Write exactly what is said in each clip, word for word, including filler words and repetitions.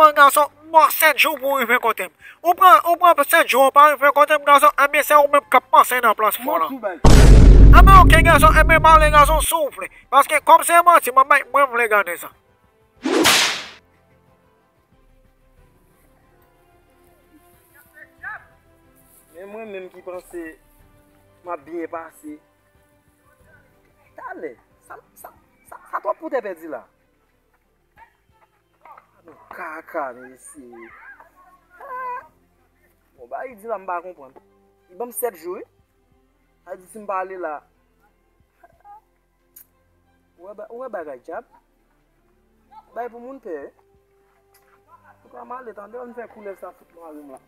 Gason, m ba w sèt jou pou w rive kote m. Ou pran, ou pran sèt jou, ou pa rive kote m, gason, ebyen, se ou menm k ap panse nan plas fò lan. Ebyen, oke, gason, ebyen, pale, gason, si w vle. Paske, kòm se manti, mwen, mwen, mwen vle gade sa. Men mwen menm ki panse m ap byen pase. Talè, sa, sa, sa, sa twòp pou tè pèdi la. Gade yon kaka, mesye. Ah! Bon, bagay di la, m pa konprann. Li ban m sèt jou, wi. Sa di si m pa ale la. Ou wè ba-, ou wè bagay djab? Bay pou moun pè, wi. Antouka, m ale, tande, ann fè koulèv sa fout mare m la.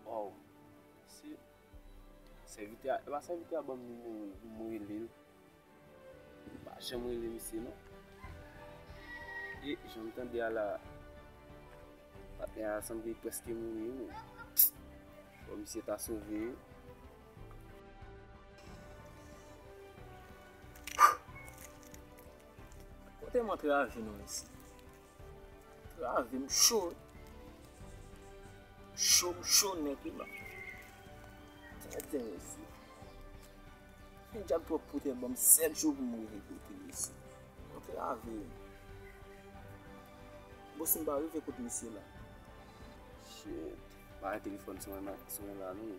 Waw, se sèvitè a, e pa sèvitè a ban m nimewo l pou m rele l. M pa janm rele misye non. E jan m tande a la, patnè a sanble prèske mouri wi. Fò misye ta sove wi. Kote m antre avè nou isi? Antre avè m cho. Cho, m cho nèt wi la. Tenten isi. Yon djab twòp poutè ban m sèt jou pou m rive kote l isi. Antre avè m. Bon, si m pa rive kot misye la. Shit. Bagay telefòn sonnen la, sonnen la non.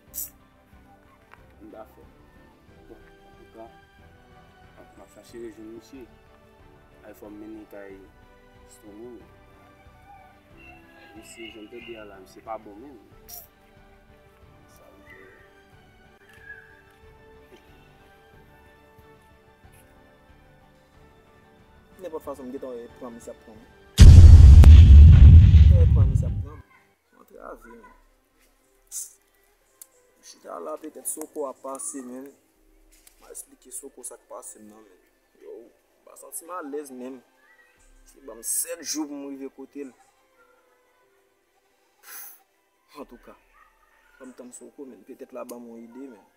M ta fè. Bon, antouka, m ap, m ap chache rejwenn misye. Ay fò m mennen kay Stony. Misye, jan m tande a la, misye pa bon menm. Sa m te. Nenpòt fason, m gentan wè pran misye ap pran m. M gentan wè pran misye ap pran m. Antre avè m. Chita la, petèt Soko ap pase menm. M a esplike Soko sa k pase m nan menm. Yo, m pa santi m alèz menm. Se ban m sèt jou pou m rive kote l. Antouka, ban m tann Soko menm. Petèt l a ban m yon ide menm.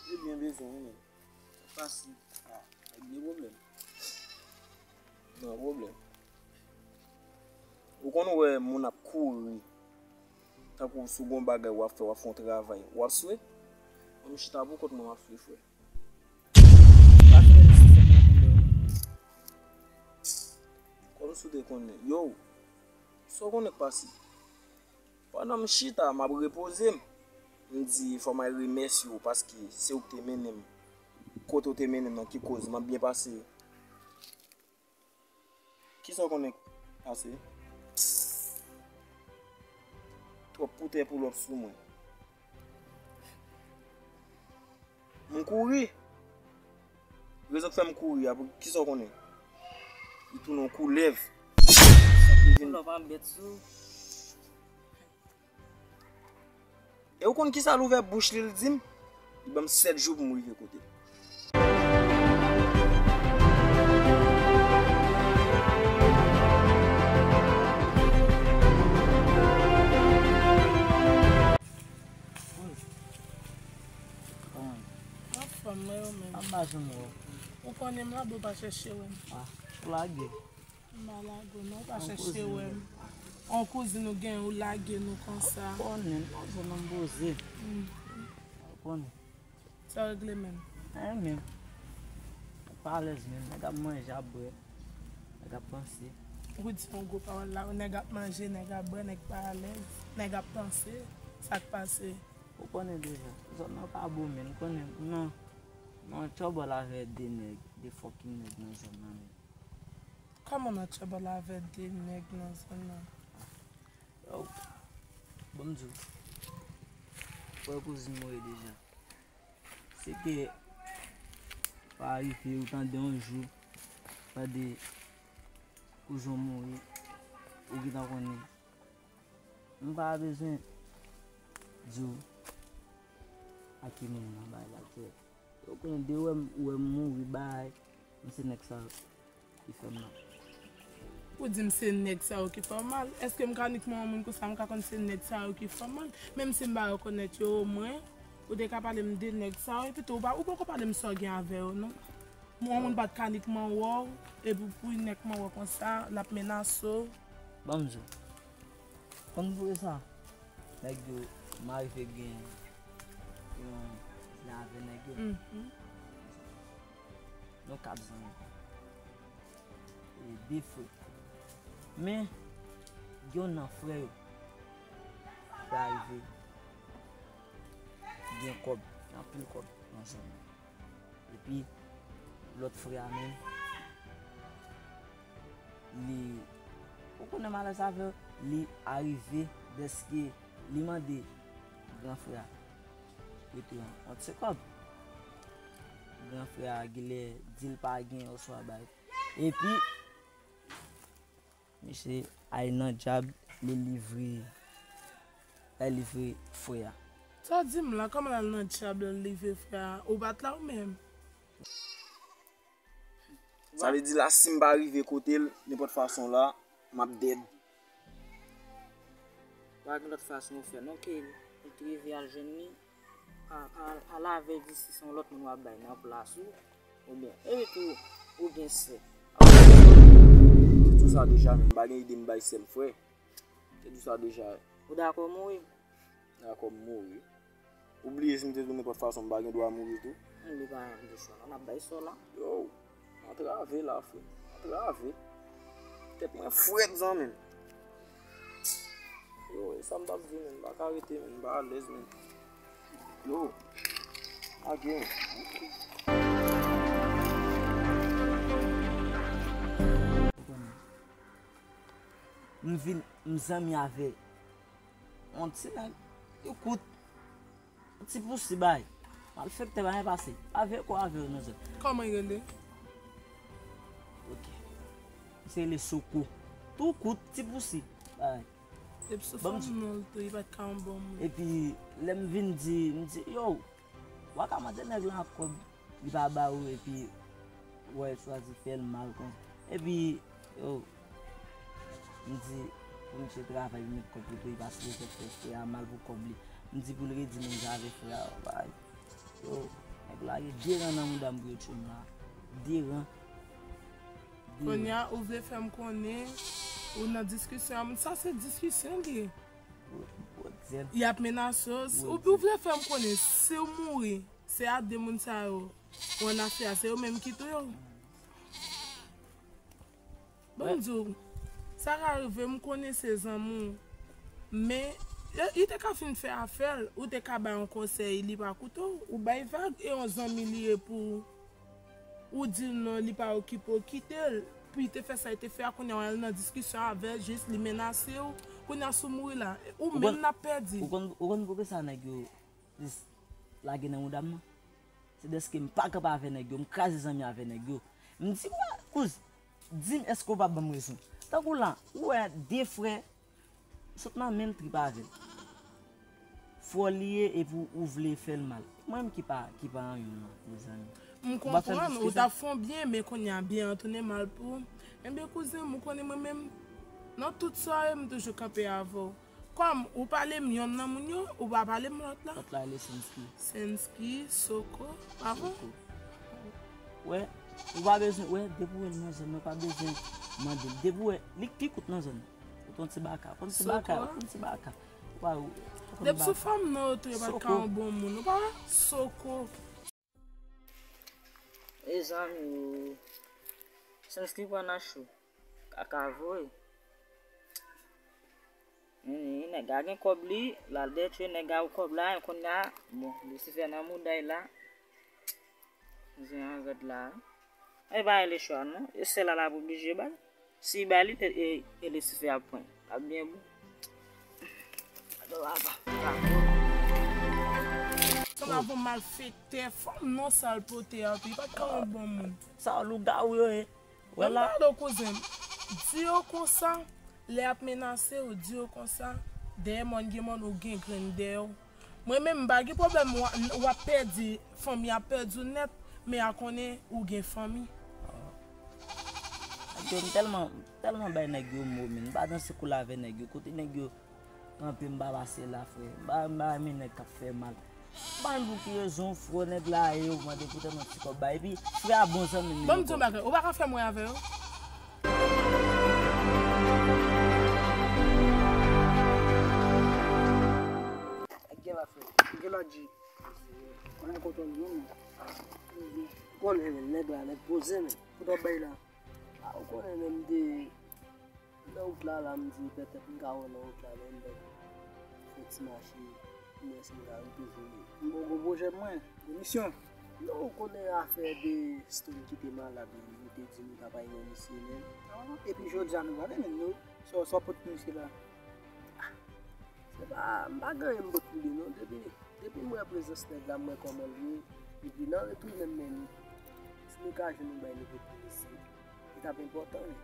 Ebyen, bezwen wi menm. Fasil. Ah, nèg gen pwoblèm. Nan pwoblèm. Ou konn wè moun ap kouri. Tankou si w gen yon bagay w ap fè, w ap fè yon travay. W ap swe? Mwen, m chita pou kont mwen, m ap swe, frè. Pa fè l si fè mwen konn lè. Kòm si w te konnen. Yo, sa w konnen k pase? Pandan m chita, m ap repoze m. M di, fò m al remèsye w paske se ou k te mennen m. Kote w te mennen m nan ki koz m ap byen pase. Kisa w konnen k pase? Twòp poutè pou lòt sou mwen. M kouri. Rezon k fè m kouri a, pou kisa w konnen? Li tounen yon koulèv. Sa ki vin. Koulèv pa bèt sou. E ou konn kisa l ouvè bouch li, l di m? Li ban m sèt jou pou m rive kote l. Anfòm, mwen yo menm. Anba janm wè w. Ou konnen m la, bon, pa chèche wè m. Ah, ou lage. M pa lage w non, ou pa chèche wè m. On kouzin ou gen, ou lage nou konsa. Ou konnen, m poze non, m poze. Mm. Ou konnen. Sa w regle menm? Anyen menm. Ou pa alèz menm, nèg ap manje, ap bwè, nèg ap panse. Ou di yon gwo pawòl la, nèg ap manje, nèg ap bwè, nèg pa alèz, nèg ap panse, sa k pase? Ou konnen deja, zòn nan pa bon menm, ou konnen, non. Mwen an twòbòl avè de nèg, de fucking nèg nan zòn nan menm. Kòman nan twòbòl avè de nèg nan zòn nan? Yo, bon m di w, frè kouzin mwen ye deja. Se ke pa rive ou tande yon jou, tande kouzin w mouri, ou gentan konnen. M pa bezwen di w a ki moun nan bay lakè. Ou konnen de wè m, ou wè m mouri bay, m se nèg sa ki fè m mal. Ou di m se nèg sa yo ki fè w mal? Èske m ka nik mwen yon moun konsa m ka konn se nèg sa yo ki fè m mal? Menm si m pa rekonèt yo, omwen ou te ka pale m de nèg sa yo, epi tou ou pa, ou poko pale m sa w gen avè yo non. Yon moun pa t ka nik mwen wè w, epi pou nèg mwen wè konsa, l ap menase w. Ban m di w. Konn pou sa, nèg yo, m arive gen yon zen avè nèg yo. Mhm. Nou kat zanmi. E de frè. Men, gen youn nan frè yo ki arive gen kòb, gen anpil kòb nan zòn nan. Epi, lòt frè a menm, li, ou konnen malèz avè l, li arive dèske li mande gran frè a prete yon, yon ti kòb. Gran frè a genlè di l pa gen oswa bay. Epi, misye al nan djab, li livre, li livre frè a. Sa w di m la, kòman l al nan djab, l livre frè a? Ou pa t la ou menm? Sa vle di la, si m pa rive kote l, nenpòt fason la, m ap dead. Pa gen lòt fason ou fè non ke ou t rive al jwenn li, pa, pa, pa lave di si se yon lòt moun w ap bay nan plas ou, oubyen epi tou ou gen sè. Te di w sa deja, men m pa gen ide m bay sè m frè. Te di w sa deja. Ou dakò mouri? Dakò m mouri. Ou bliye si m te di w nenpòt fason m pa gen dwa mouri tou? Li pa gen chwa la, n ap bay sò la. Yo, antrave la frè, antrave. Tèt mwen frèt zanmi m. Yo, e sa m t ap di menm, m pa ka rete menm, m pa alèz menm. Yo, again. M vin, m zanmi avè yon ti nèg, li kout, yon ti pousi bay. Malfektè pa anyen pase. Pa veye kò avè yo nan zòn. Kòman l rele? Ok. Se rele Soko. Tou kout, ti pousi bay. Depi sou fanm nan l tou, li pa t ka yon bon moun. Epi, lè m vin di, m di, yo, w a ka mande nèg lan ak kòb, li pa ba ou, epi, w a chwazi fè l mal konsa. Epi, yo, m di, pou misye travay, li met kòb li tou, li pa sipoze fè frè a mal pou kòb li. M di pou l redi menm jan avèk frè a, bay. Yo, nèg lage de ran nan mouda m pou yo tchwe m la. De ran. Kounye a, ou vle fè m konnen, ou nan diskisyon a moun. Sa se diskisyon li ye. Y ap menase w. Ou, ou vle fè m konnen, si w mouri, se a de moun sa yo, ou annafè a, se yo menm ki touye w. Ban m di w, sa ka rive, m konnen se zanmi w. Men, li te ka fin fè afè l, ou te ka bay yon konsèy, li pa koute w, ou bay vag, e yon zanmi li ye pou ou. Ou di l non, li pa okipe w, kite l. Pou li te fè sa li te fè a, kounye a w al nan diskisyon avè l, jis li menase w. Kounye a si w mouri la, ou menm n ap pèdi. Ou konn, ou konn poukisa nèg yo jis lage nan mouda m nan? Se dèske m pa kanpe avè nèg yo, m kraze zanmi avè nèg yo. M di, wè, kouz, di m èske w p ap ban m rezon. Tankou la, ou wè de frè sot nan menm trip avè l. Fò li ye epi ou vle fè l mal. Mwen menm ki pa, ki pa anyen non, mezanmi. M konprann, ou t ap fè w byen, men kounye a byen an tounen mal pou ou. Enben kouzen m, ou konnen mwen menm, nan tout sa w ye, m toujou kanpe avè w. Kòm ou pale m yonn nan moun yo, ou pa pale m lòt la. Lòt la rele Sensky. Sensky, Soko, pa vre? Soko. Wè, ou pa bezwen, wè, depi w wè l nan zòn nan, ou pa bezwen mande l. Depi w wè, li k pi kout nan zòn nan. Ou t yon ti baka, ou t yon ti baka, ou t yon ti baka. Ou pa, ou pa konn baka. Depi sou fanm nan yo tou, yo pa t ka yon bon moun. Ou pa wè? Soko. Mezanmi o. Sensky pran nan cho. Kaka voye. Nèg la gen kòb li, l al dètwi nèg la pou kòb la, kounye a, bon, Lisifè nan mouda l la. Lòt la. E pa le chwa non. E sèl la l ap oblije ba l. Si ba li, e, e Lisifè ap pran. Ap byen bon. Sanble avè yon malfektè, fanm non sa l pote a tou, li pa t ka yon bon moun. Sa lougawou yo ye. Wè la. Gade kouzen m. Di yo konsa, lè y ap menase w, di yo konsa, dèyè mòn gen mòn, ou gen grenn dèyè w. Mwen menm, m pa gen pwoblèm, w a, w ap pèdi, fanmi ap pèdi w nèt, men a konnen ou gen fanmi. Yo, m tèlman, m tèlman bay nèg yo mo, men m pa danse koul avè nèg yo. Kote nèg yo kanpe, m pa pase la, frè. M pa, m pa renmen nèg k ap fè mal. M pa konn pou ki rezon, frè, nèg la ye, ou mande pou tèlman ti kòb bay. Epi, frè a bon zanmi m. Ban m di w bagay, ou pa ka fè mwen avè yo. Gen la, frè. Gen la, G. Mwen kontwòl non, non. Ou konnen, men, nèg la, nèg poze, men. Kote w bay la? A, ou konnen, men, m te nan wout la, la, m di, petèt, m ka wè nan wout la, men, m fè ti mache, m wè si m ka rive vini. M bon gwo pwojè mwen, gwo misyon. Non, ou konnen afè de Stone ki te malad, men, nou te di nou t ap al wè misye, men. Epi jodi a, nou prale, men, nou, sa, sa w pot pou misye la? Se pa, m pa gen anyen m pot pou li non. Depi, depi m wè prezans nèg la, m wè kòman l ye. Epi nan retounen m, men li, si nou ka jwenn yon bay nou pot pou misye, li t ap enpòtan wi.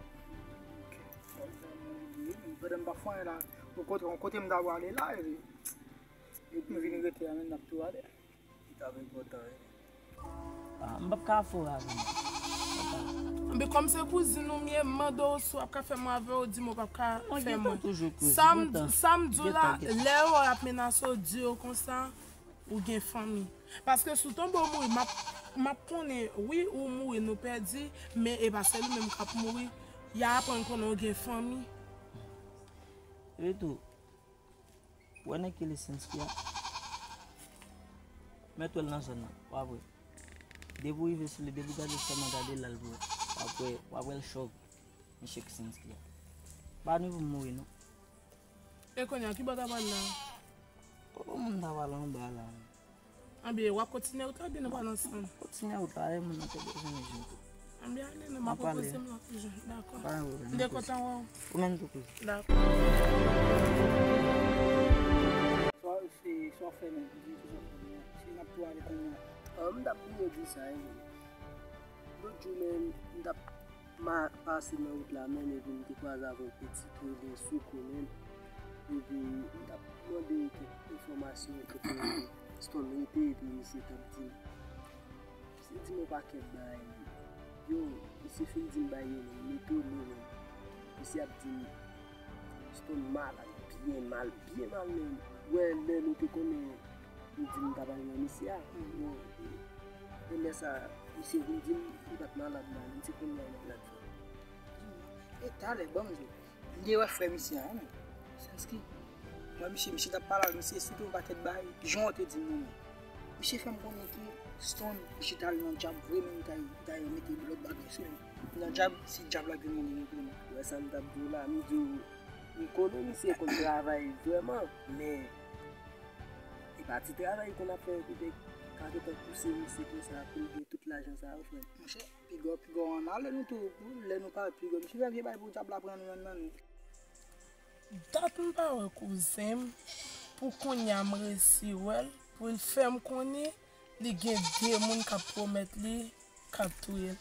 Pandan m pa fè anyen la, yon kote, yon kote m ta pral ale la, epi, epi m vin rete a, men n ap tou ale. Li t ap enpòtan wi. Ah, m p ap ka fè w avè m. Anben, kòm se kouzin ou m ye, m mande w si w ap ka fè mwen avè w, ou di m ou p ap ka fè mwen. Sa m, sa m di w la, lè yo ap menase w, di yo konsa, ou gen fanmi. Paske si w tonbe w mouri, m ap, m ap konnen, wi, ou mouri, nou pèdi, men e pa sèl ou menm k ap mouri. Y a aprann konnen w gen fanmi. Epi tou, wè nèg ki Lisinski a? Mèt wè l nan zòn nan, w ap wè. Depi w rive sou li, depi w gade l sèlman, gade l la, l pou wè. W ap wè, w ap wè l chòv. Misye Lisinski a. Pa ni pou m mouri, non. E kounye a, ki bò w ta pral la? Ou moun ta pral anba la. Anben, w ap kontinye wout la, oubyen nou pral ansanm? Kontinye wout la, e moun nan te bezwen nou jwenn tou. Anben, ale non, m ap repoze m nan toujou. Dakò. Pa gen pwoblèm. M te kontan wè w. Ou menm tou, kouzin. Dakò. Sa w fè, sa w fè menm, di m sa w fè menm. Si n ap tou ale kounye a. Ah, m t ap bliye di sa, e. Lòt jou, men, m t ap ma-, pase nan wout la, men, epi m te kwaze avè yon pitit ki rele Souko, men. Epi, m t ap mande kèk enfòmasyon kote Stone rete, epi misye t ap di m. Misye di m yon pakèt bagay. Yo, misye fin di m bagay yo, men, m etone, men. Misye ap di m, Stone malad, byen mal, byen mal, men. Wè, lè nou te konnen, li di m ta pral wè misye a. Bon, e lè sa a, misye vin di m li pa t malad la, li di kounye a nèg la t fè. E talè, ban m di w, m te wè frè misye a, men. Lisinski. Mwen, misye, misye t ap pale ak misye, esplike m yon pakèt bagay, jan w te di m nan, men. Misye fè m konnen ke Stone, misye t al nan djab vre, men li t al, li t al mete lòt bagay sou li. Nan djab, si djab la vin mande nou pou nou. Wè sa m t ap di w la, m di w, m konnen misye konn travay vrèman, men e pa ti travay li konn ap fè yo ki te ka gentan pouse misye konsa pou l gen tout lajan sa yo, frè m. Monchè, piga, piga ann ale nou tou, lè nou parèt piga, misye fè vye bay pou djab la pran nou yonn nan nou. Dat m pa wè kouzen m, pou kounye a m resi wè l, pou l fè m konnen li gen de moun k ap pwomèt li, k ap touye l.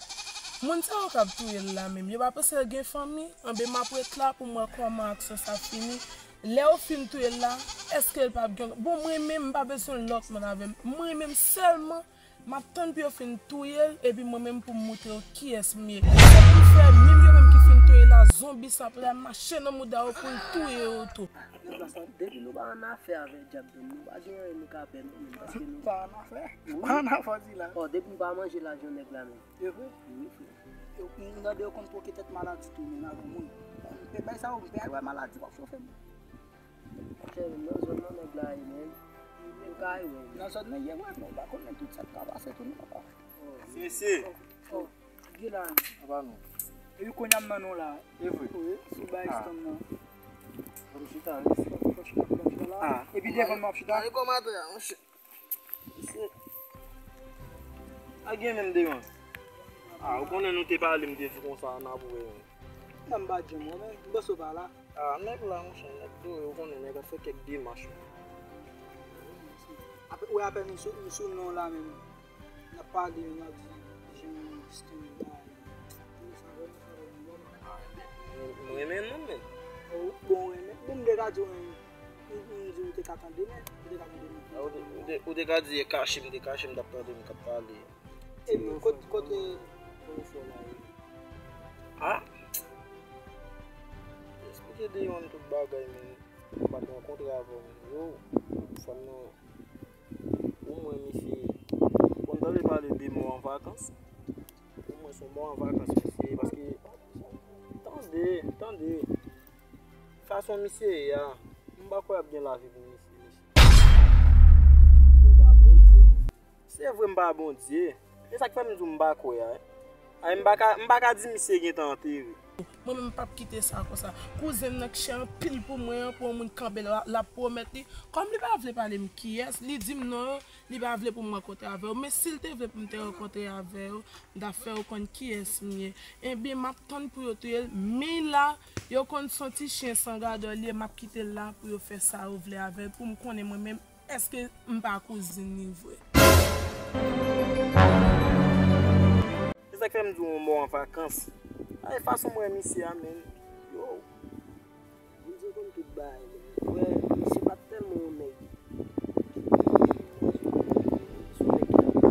Moun sa yo k ap touye l la menm, yo pa panse l gen fanmi? Anben, m ap ret la pou m wè kòman aksyon sa fini. Lè yo fin touye l la, èske l p ap gen... Bon, mwen menm, m pa bezwen lòt moun avè m. Mwen menm sèlman, m ap tann pou yo fin touye l, epi mwen menm pou m montre yo kiyès m ye. Se pou fè, menm yo menm ki fin touye l la, zonbi sa pral mache nan mouda yo pou l touye yo tou. Nèg la sa, depi nou pa annafè avè djab menm, nou pa gen anyen nou ka pè non, menm, paske nou pa annafè. Wi. Pa annafè di la. Oh, depi nou pa manje lajan nèg la menm. E vre? Wi, frè. Yo, m tande yo konn twoke tèt maladi tou, menm avè moun. M pe bay sa yo, m pe al wè maladi, w ap chofe m. Monchè, nan zòn nan nèg la ye, menm. Menm kay, menm. Nan zòn nan ye, wè, men w pa konnen tout sa k ka pase tou, non, papa. Oh. Mesye. Oh, oh. Gen la. Apa nou? Epi kounye a m nan nou la. E vre? Wi, sou bay Stone nan. Ban m chita, wi. Franchman, franchman la. Ah. Epi devan m ap chita. Ale kòmantè a, monchè. Mesye. A gen menm devan. Ah, ou konnen nou te pale, m te di konsa, n ap wè, men. Non, m pa t janm wè, men m panse w pa la. Ah, nèg la, monchè, nèg dòmi, ou konnen nèg ap fè kèk demach, men. Apre, ou wè apèn m sou, m sou non la menm. N ap pale, n ap di jan Stone bay. Mwen sa vrèman, sa vrèman bon. Ah, men, mwen renmen non, men. Oh, bon, renmen. Bon, m te ka di w, men, m, m di w te ka tande, men. Ou te ka tande, men. Ah, ou te, ou te, ou te ka di e kache, m te kache, m t ap tande, m t ap pale. E kote, kote pwofesè la ye? Ah? Eksplike Deyon tout bagay, men. M pa t rankontre avè w, men. Yo, fanm nan, ou mwen, misye. Bon, m tande pale de mò an vakans. Ou mwen, se yon mò an vakans, misye. Paske, tande, tande. Fason misye ye a, m pa kwè ap gen lavi pou misye, mesye. Ou pa Bondye. Se vre m pa Bondye. E sa k fè m di w m pa kwè a, wi. Ay, m pa ka, m pa ka di misye gentan antere. Mwen menm m p ap kite sa konsa. Kouzen m nan ki chè anpil pou mwen an, pou yon moun kanpe l, l ap pwomèt li. Kòm li pa vle pale m kiyès, li di m non, li pa vle pou m rankontre avè w. Men si l te vle pou m te rankontre avè w, m t ap fè w konn kiyès m ye. Ebyen, m ap tann pou yo touye l. Men la, yo konn se yon ti chen san gadò l ye, m ap kite l la pou yo fè sa yo vle avè l, pou m konnen mwen menm èske m pa kouzin li vre. Se sa k fè m di w yon mò an vakans. Ay, fason m wè misye a, men. Yo. Bondye konn tout bagay, men. Wè, misye pa t tèlman yon nèg ki sou nèg ki t ap di,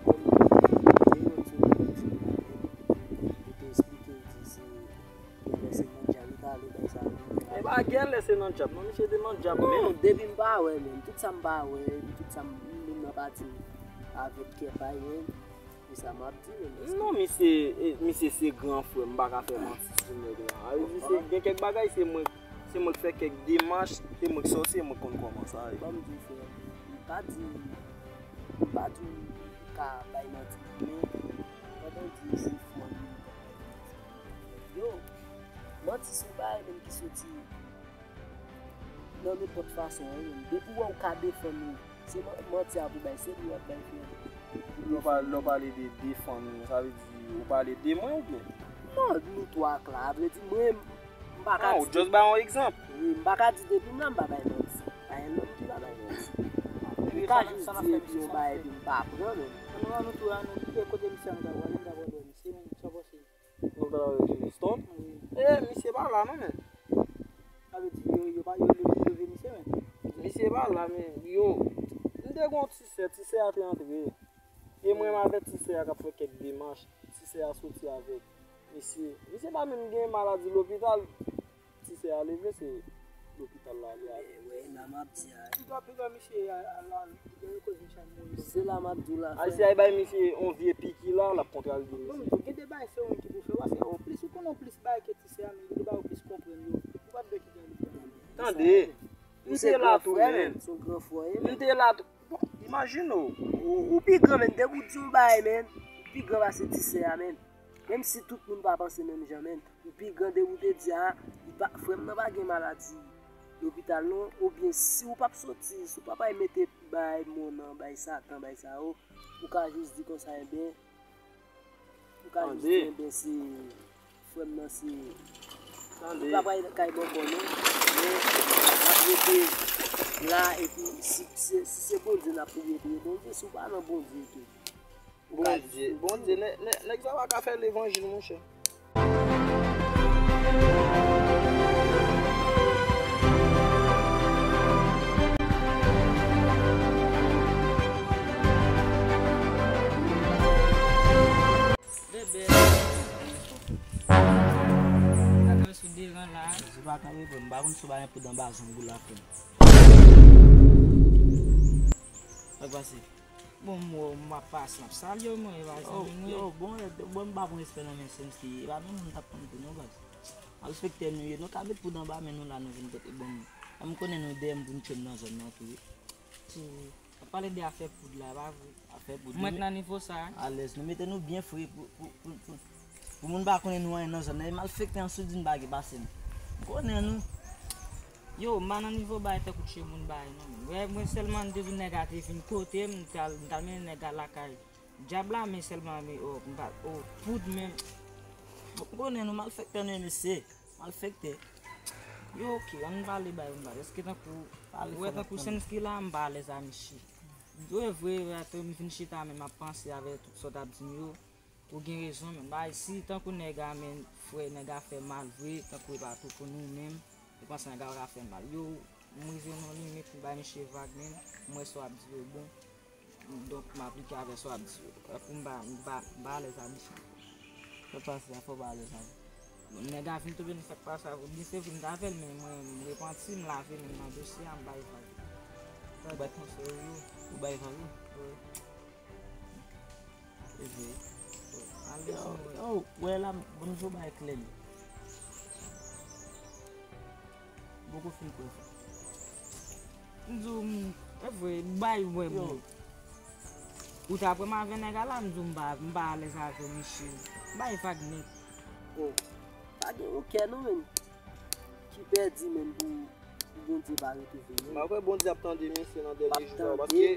kòm te yon ti nèg ki te esplike l di se Lè se nan djab li t ale bay sa. E pa gen lè se nan djab, non, misye te nan djab menm. Non, depi m pa wè menm, tout sa m pa wè, epi tout sa m, moun nan pa di m avèk kè pa y menm, e sa m ap di menm, èske... Non, misye, e, misye se gran frè m, m pa ka fè manti sou nèg la. A vle di se gen kèk bagay, se mwen, se mwen k fè kèk demach, se mwen k sòti, se mwen k konn kòman sa ye. Ban m di w frè m, m pa di, m pa di w ka bay manti, men pandan w di se frè m, Yo, manti se yon bagay menm ki soti nan nenpòt fason an, wi, menm. Depi w wè w ka defann ou, se man-, manti a pou bay, se li w ap bay frè m. Lè w pa-, lè w pale de defann ou, sa vle di ou pale de mwen oubyen? Non, nou twa k la, a vle di mwen, m pa ka... Ah, ou just bay yon egzanp. Wi, m pa ka di depi m la, m pa bay manti. Pa gen nonm ki pa bay manti. M ka jis di epi yon bagay epi m pa pran menm. Ann nou, ann nou tou, ann nou, e kote misye an ta pral, m ta pral wè misye, men sa pase. Nou pral wè Stone? Wi. E, misye pa la non, men. Sa vle di yo, yo pa, yo, yo leve misye, men. Misye pa la, men. Yo, m te gon ti sè, ti sè a te antre. E mwen menm avèk ti sè a k ap fè kèk demach. Ti sè a soti avèk misye. Misye pa menm gen maladi lopital. Ti sè a leve, se lopital la li ale. Wè, la m ap di a. Piga, piga misye a, a, la, piga yo koz misye a mouri. Se la m ap di w la, frè. Ayisyen al bay misye yon vye piki la, l ap kontre al di misye. Bon, gen de bagay se ou menm ki pou fè, paske ou plis, ou konnen ou plis bagay ke ti sè a, men gen de bagay ou plis konprann yo. Ou pa t dwe kite li pran. Tande, m te la tou, men. Se yon gran frè, men. M te la tou. Bon, imajine w. Ou, ou pi gran, men. Depi w di yon bagay, men, ou pi gran pase ti sè a, men. Menm si tout moun pa panse menm jan, men, ou pi gran de ou te di a, li pa, frè m nan pa gen maladi lopital non, oubyen si w p ap soti, si w p ap al mete bay monn nan, bay Satan, bay sa yo, ou ka jis di konsa, enben, ou ka jis di, enben, se frè m nan, se, ou p ap al kay bòbò non, men l ap rete la, epi si, si, si se Bondye n ap priye, priye Bondye, si w pa nan Bondye tou. Bondye, Bondye, nè-, nè-, nèg sa pa ka fè levanjil, monchè. Bebe. Sa k sou deran la? Se pa kanpe, m pa konn si w pa gen poud anba zong ou la, frè m. Sa k pase? Bon, m wè w, m ap pase, m ap salye w, mwen, e pa zanmi mwen. Yo, bon, e, bon, m pa pran respè nan men Senski, e pa menm moun m t ap konn tou non, baz. Malfektè nou ye, nou ka met poud anba men nou la, nou vin kote bon, m konnen nou dèyè m pou n tchwe m nan zòn nan tou, wi. N ap pale de afè poud la, e pa vre? Afè poud. Mwen t nan nivo sa. Alèz, nou mete nou byen fre pou, pou, pou, pou, pou moun pa konnen nou anyen nan zòn nan, e malfektè an sou di n pa gen pase m. M konnen nou. Yo, m pa nan nivo bay tankou tchwe moun bay non, men. Wè, mwen sèlman m te di nèg a te vin kote m, m t al, m t al mennen nèg a lakay Dyab la, men sèlman, men, o, m pa, o, poud menm. Ou konnen nou malfektè, nou, mesye. Malfektè. Yo, oke, ann pale bay, ann pale. Èske tankou pale, ou wè tankou Sensky la, m pa alèz a misye. Vre, vre, vre, atò, m vin chita, men m ap panse avè tout sa w t ap di m yo. Ou gen rezon, men. Bay, si tankou nèg a, men, frè, nèg a fè mal, vre, tankou e pa tou pou nou menm. Ou panse nèg a pa ka fè mal. Yo, m rive nan limit, m bay misye vag, men, m wè sa w ap di yo bon. Donk, m aplike avè sa w ap di yo. Tankou m pa, m pa, m pa alèz a misye. Sa k pase a, fò w pa alèz avè l. Bon, nèg la vin tonbe nan sa k pase a, byen se vre m t avè l, men mwen, m repanti, m lave men m nan dosye a, m bay vag. Ou bay konsèy yo. Ou bay vag ou? Wi. E vre. Bon, ale. Yo, yo, wè la, bon, m di w bagay klè, men. Poko fin kwè sa. M di w, m, e vre, bay wè bon. Ou t ap wè m avè nèg la la, m di w m pa, m pa alèz avè misye. Bay vag nèt. Bon, pa gen yon kè non, menm. Ki pèdi menm pou, pou Bondye pa retouve nou. M pa kwè Bondye ap tande misye nan dènye jou sa yo, paske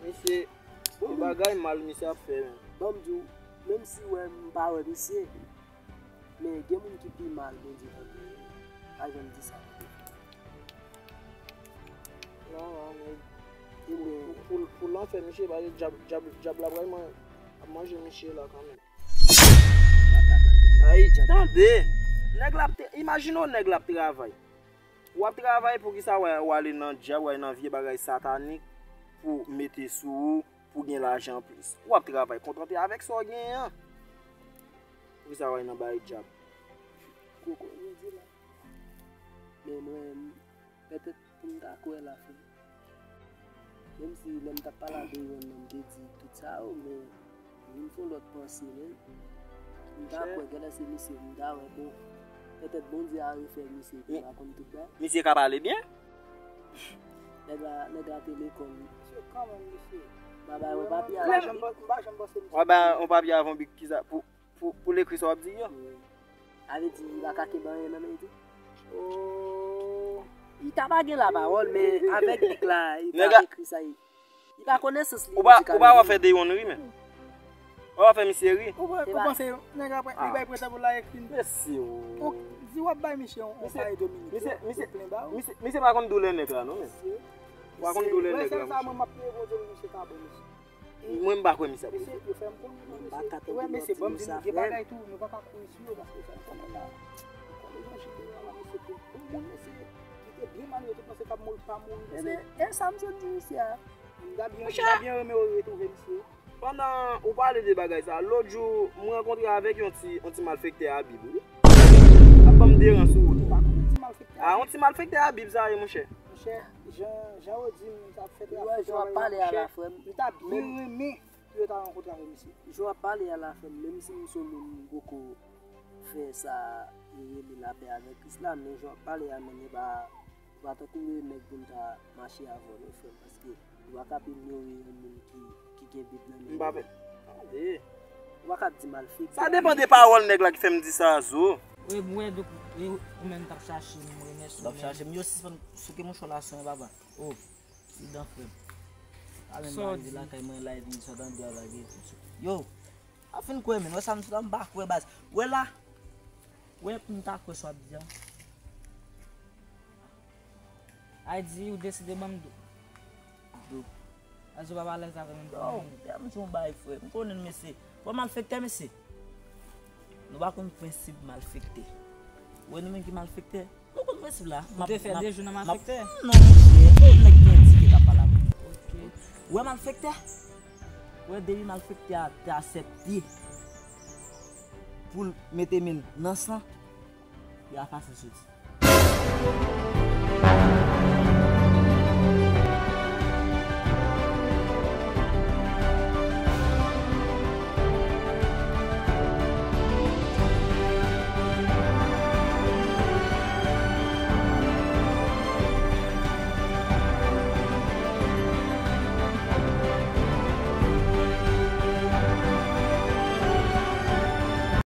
misye, se bagay mal misye ap fè, menm. Bon, m di w, menm si wè m pa wè misye, men gen moun ki pi mal Bondye tande yo. Pa janm di sa. Non, non, men pou, pou, pou lanfè, misye, paske dyab, dyab, dyab la pral man-, ap manje misye la kanmenm. Ay, tande! Nèg la ap te, imajine w nèg la ap travay. W ap travay, poukisa w, w ale nan dyab, w ale nan vye bagay satanik pou mete sou ou, pou gen lajan plis. W ap travay, kontante avèk sa w genyen an. Poukisa w al nan bagay dyab? Koko, yo di la. Men mwen, petèt pou m ta kwè lafen. Menm si lè m t ap pale a Deyonn nan, m te di tout sa yo, men m vin fè yon lòt panse, men m ta kwè, genlè se misye, m ta wè, bon, petèt Bondye a refè misye, pou m pa konn tout bagay. Misye ka pale byen? Nèg la, nèg la te lekòl, wi. Misye kanmenm, mesye. M pa bay yon papye avè yon bik. M pa janm panse misye. W ap bay yon papye avè yon bik, kisa, pou, pou, pou l ekri sa w ap di yo? Wi. Sa vle di, li pa ka kenbe anyen nan men li tou? Oh. Li ta pa gen lapawòl, men avèk bik la, li pa ekri sa, li, li pa konesans li. Ou pa, ou pa wè fè Deyonn ri, men. Ou pa fè misye ri. Ou pa, ou panse nèg ap li bay pretan pou l la ekri? Mesye, oh. Di w ap bay misye yon, yon pay Dominik, misye, yo, misye, yo plen ba ou. Misye, misye pa konn doulè nèg la, non, men. Ou pa konn doulè nèg la, mesye. Mwen, m ap priye Bondye pou misye ka bon, mesye. Mwen, m pa kwè misye ap rive. Mesye, yo fè m konnen, non, mesye. Wè, mesye, ban m di nou, gen bagay tou, nou pa ka kouri sou yo, paske fè m konnen la. Ou konnen jan Jide yo la, mesye, te bon moun, mesye, ki te byen malere, tout panse k ap mouri, pa mouri, mesye. Ebyen, e sa m sot di misye a. M ta byen, m ta byen renmen yo retwouve misye. Pandan ou pale de bagay sa, lòt jou, m rankontre avèk yon ti, yon ti malfektè a Bib, wi. L ap ban m deran sou wout. Ou pa konn ti malfektè a Bib? A, yon ti malfektè a Bib sa ye, monchè. Monchè, jan, jan yo di m, m t ap fè trafik travay la, monchè, m ta byen renmen pou yo ta rankontre avè misye. Jan w ap pale a la, frè m, menm si m se yon moun m poko fè sa yo rele lapè avèk Kris la, men jan w ap pale a, menm e pa, e pa tankou yo nèg pou m ta mache avè w, non, frè m, paske ou pa ka inyore yon moun ki, ki gen Bib nan men l. M pa fè. Tande. Ou pa ka di malfektè. Sa depann de pawòl nèg la ki fè m di sa, zo. Wi, m wè, donk, e, ou menm t ap chache m, m remèsye w. T ap chache m. Yo, sispann souke mouchwa la sou mwen, papa. Oh, sidan, frè m. Pa menm rive lakay mwen la, epi m sot andedan la, gen tout. Yo, pa fin kwè, men. Wè sa m sot la, m pa kwè, baz. Wè la. Wè, pou m ta kwè sa w ap di a. Ay di, ou deside ban m do. Do. Ay di, ou pa alèz avè m. Yo, frè m, di yon bagay, frè m. M konnen l, mesye. Bon, malfektè, mesye. Nou pa konn prensip malfektè. Ou wè nou menm ki malfektè? Nou konn prensip la. Ou te fè de jou nan malfektè? Non, mesye. E nèg ki endike k ap pale avè m. Ok. Ou wè malfektè? Ou wè depi malfektè a te aksepte pou l mete men l nan san, li pa fasil soti.